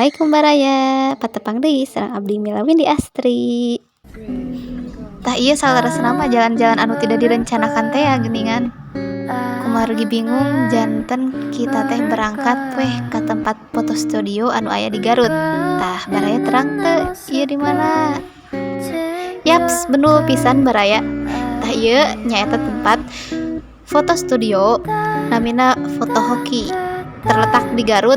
Assalamualaikum baraya, patepang deui sareng abdi Mila Windy Astri. Tah ieu saleresna mah jalan-jalan anu tidak direncanakan teh ya geuningan. Kumargi bingung, janten kita teh berangkat weh ka tempat foto studio anu aya di Garut. Tah, baraya terang teu ieu di mana? Yaps, benul pisan, baraya. Tah, ieu nyaeta tempat foto studio namina Foto Hoki, terletak di Garut,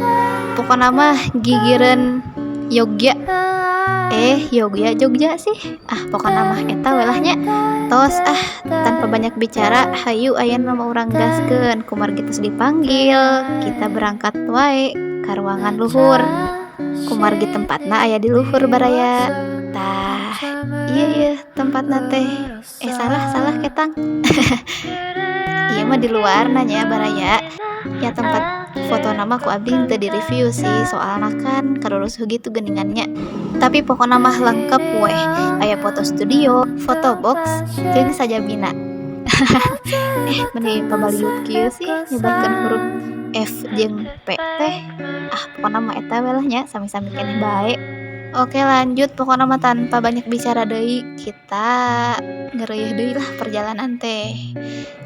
pokona mah gigireun Yogya, eh, Yogya, Jogja sih. Ah, pokona mah eta we lah nya. Tos ah, tanpa banyak bicara, hayu ayeuna mah urang gaskeun. Kumargi tos dipanggil, kita berangkat wae ka ruangan luhur, kumargi tempatna aya di luhur, baraya. Tah, ieu yeuh tempatna teh. Eh, salah, salah ketang, ieu mah di luarna nya, baraya. Ya, tempat fotona mah ku abdi teu di-review sih, soalna kan karurusuh gitu geuningan nya. Tapi pokona mah lengkep weh, aya foto studio, foto box, jeung sajabina. Eh, meni pabaliut kieu sih nyebatkeun huruf F jeung P teh. Ah, pokona mah eta we lah nya, sami-sami keneh bae. Oke, lanjut, pokona mah tanpa banyak bicara deui, kita ngeureuy deui lah perjalanan teh.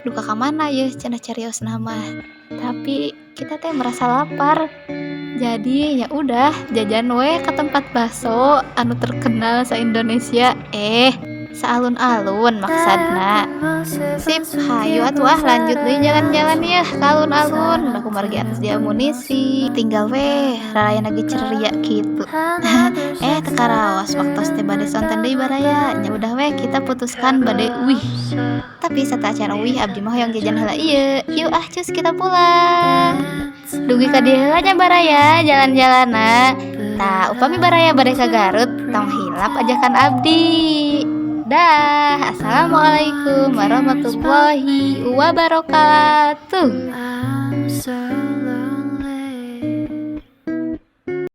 "Duka ka mana yeuh?" cenah cariosna mah. Tapi kita teh merasa lapar. Jadi ya udah, jajan we ka tempat bakso anu terkenal sa-Indonesia, eh, saalun-alun maksudna. Sip, hayu atuh ah, lanjut deui jalan-jalan yeuh ka alun-alun. Da kumargi atos diamunisi, tinggal we rarayana ge ceria kitu. Eh, teu karaos waktos teh bade sonten deui, baraya. Nya udah we, kita putuskan bade uih. Tapi sateuacan uih, abdi mah hoyong jajan heula ieu. Yuk ah, cus, kita pulang. Dugi ka dieu heula nya, baraya, jalan-jalanna. Tah, upami baraya bade ka Garut, tong hilap ajakan abdi. Dah, assalamualaikum warahmatullahi wabarakatuh. I'm so